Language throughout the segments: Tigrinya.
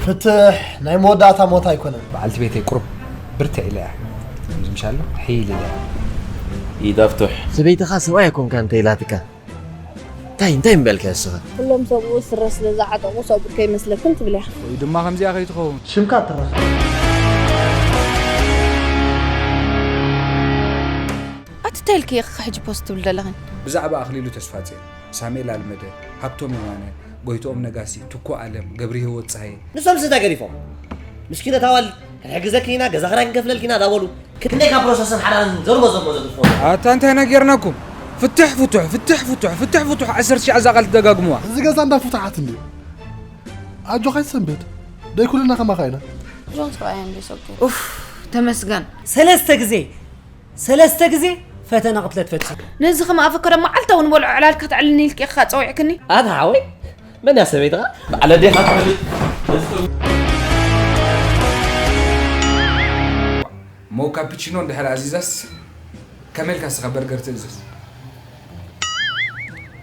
ፍትሕ ናይ መወዳእታ ሞት ኣይኮነን። በዓልቲ ቤተይ ቁሩብ ብርትዕ ኢላ እያ። ከምዚ ምሻሎ ሕይል ኢላ እያ። ኢዳ ፍቱሕ። ሰበይትኻ ሰብኣይ ኣይኮንካ እንተ ኢላትካ። እንታይ፣ እንታይ ምበልካ ንስኻ? ኩሎም ሰብኡ ስረ ስለ ዝዓጠቑ ሰብኡ ከይመስለክን ትብል እያ። ወይ ድማ ከምዚኣ ከይትኸውን። ሽምካ ኣትረኸ። ኣቲ እንታይ ኢልኪ ኢኺ ሕጂ ፖስት ትብል ዘለኽን? ብዛዕባ ኣኽሊሉ ተስፋጽዮን፣ ሳሙኤል ኣልመደ፣ ሃብቶም የማነ፣ ጎይትኦም ነጋሲ፣ ትኩ ኣለም፣ ገብረሂወት ጸሃየ። ንሶም ስታ ገዲፎም። ምስኪነት ኣዋልድ፣ ክንሕግዘኪ ኢና፣ ገዛ ክራይ ክንከፍለልኪ ኢና፣ ዳበሉ። ክንደይ ካብ ፕሮሰስን ሓዳርን ዘርቦ ዘርቦ ዘግድፎ። ኣታ እንታይ ነጊርናኩም? ፍትሕ ፍትሕ፣ ፍትሕ ፍትሕ፣ ፍትሕ ፍትሕ፣ ዓሰርተ ሺሕ እዛ ቃል ትደጋግሙዋ። እዚ ገዛ እንዳ ፍትሓት እንድዩ። ኣጆኻ ኣይትሰንብድ። ደይ ኩልና ከማኻ ኢና። ጆን ሰብኣይ እንዲ ሶኬ። ኡፍ፣ ተመስገን። ሰለስተ ግዜ፣ ሰለስተ ግዜ ፈተና ቅትለት ፈጺሙ። ነዚ ከም ኣፈከረ መዓልታዊ ንበልዖ ዕላል ከተዕልኒ ኢልኪ ኢኻ ጸዊዕክኒ? ኣታ ሓወይ፣ መን እያ ሰበይትኻ? በዓል ኣዴኻ ትፈልጥ? እሞ ካፕቺኖ እንድሕር ኣዚዛስ፣ ከመይ ኢልካ እስኻ በርገር ትእዝዝ?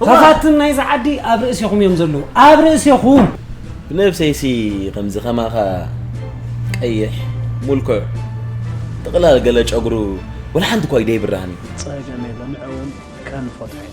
ተፋትን ናይዚ ዓዲ ኣብ ርእሴኹም እዮም ዘለዉ። ኣብ ርእሴኹም! ብነብሰይሲ ከምዚ ከማኻ ቀይሕ፣ ሙልኩዕ፣ ጥቕላል ገለ ጨጉሩ ወላ ሓንቲ እኳ ኣይደይብርሃኒ። ጸገም የለን፣ ንዕኡ እውን ቀንፎ ጥራይ።